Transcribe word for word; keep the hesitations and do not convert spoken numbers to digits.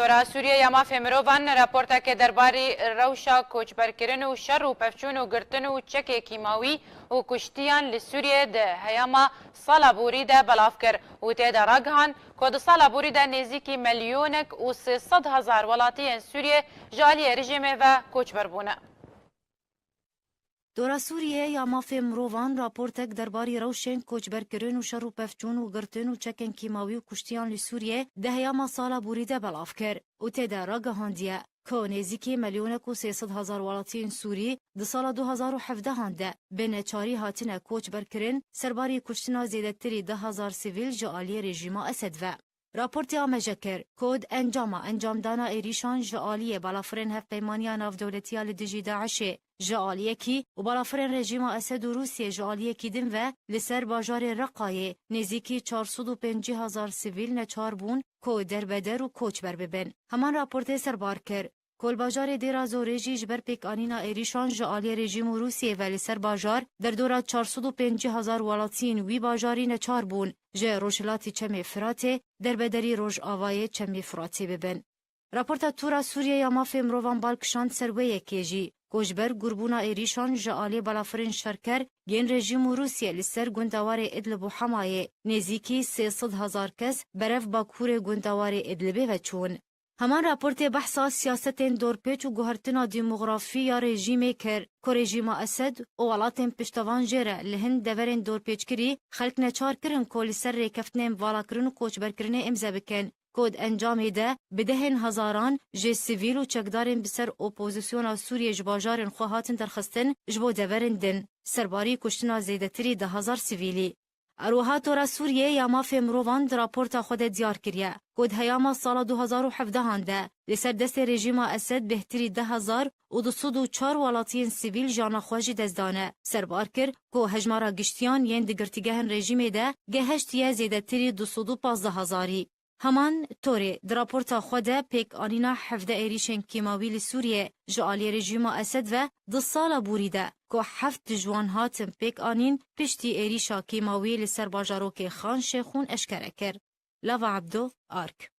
Tora Sûriye ya Mafê Mirovan raporteke derbarî rewşa koçberkirin û şer û pevçûn û girtin û çekê kîmawî û kuştiyan li Sûriye di heyama sala borî de belav kir û tê de ragihand ku di sala borî de nêzîkî milyonek û sê sed hezar welatiyên Sûriye ji aliyê rejîmê ve koçber bûne. Dora Sûriye ya Mafê Mirovan raportek derbarî rewşên koçberkirin û şer û pevçûn û girtin û çekên kîmawî û kuştiyan li Sûriye di heyama sala borî de belav kir û tê de ragihandiye ku nêzîkî milyonek û sê sed hezar welatiyên Sûrî di sala du hazar û hevdehan de bi neçarî hatine koçberkirin, serbarî kuştina zêdetirî du hazar sivîl ji aliyê rejîma Esed ve. Raportê ameje kir ku di encama encamdana êrîşan ji aliyê balafirên Hevpeymaniya Navdewletiya li dijî DAIŞê, ji aliyekî û balafirên rejîma Esed û Rûsiyê ji aliyekî din ve li ser bajarê Reqayê nêzîkî çar sed û pêncî hezar sivîl neçar bûn ku derbeder û koçber bibin. Heman raportê serbar kir ku li bajarê Dêra Zorê jî ji ber pêkanîna êrîşan ji aliyê rejîm û Rûsiyê ve li ser bajar derdora çar sed û pêncî hezar welatiyên wî bajarî neçar bûn ji rojhilatî Çemê Firatê derbederî rojavayê Çemê Firatê bibin. Raporta Tora Sûriye ya Mafê Mirovan bal kişand ser wê yekê jî ku ji ber gurbûna êrîşan ji aliyê balafirên şerker yên rejîm û Rûsiyê li ser gundewarê Idlib û Hemayê nêzîkî sê sed hezar kes berev bakurê gundewarê Idlibê ve çûn. Heman raportê behsa siyasetên dorpêç û guhertina demografî ya rejîmê kir ku rejîma Esed û welatên piştevan jê re li hin deverên dorpêçkirî xelk neçar kirin ku li ser rêkeftinên valakirin û koçberkirinê îmze bikin ku di encamê de bi dehên hezaran ji sivîl û çekdarên bi ser opozisyona Sûriyê ji bajarên xwe hatin derxistin ji bo deverên din, serbarî kuştina zêdetirî du hezar sivîlî. Her wiha Tora Sûriyê ya Mafê Mirovan di raporta xwe de diyar kiriye ku di heyama sala du hazar û hevdehan de li ser destê rejîma Esed bêhtirî du hezar û du sed û çar welatiyên sivîl jiyana xwe ji dest dane. Serbar kir ku hejmara giştiyan yên di girtîgehên rejîmê de geheştiye zêdetirî du sed û pazdeh hezarî. Heman Torê di raporta xwe de pêkanîna hevdeh êrîşên kîmawî li Sûriyê ji aliyê rejîma Esed ve di sala borî de ku heft ji wan hatin pêkanîn piştî êrîşa kîmawî li ser bajarokê Xan Şêxûn eşkere kir. Lava Ebdo, Ark.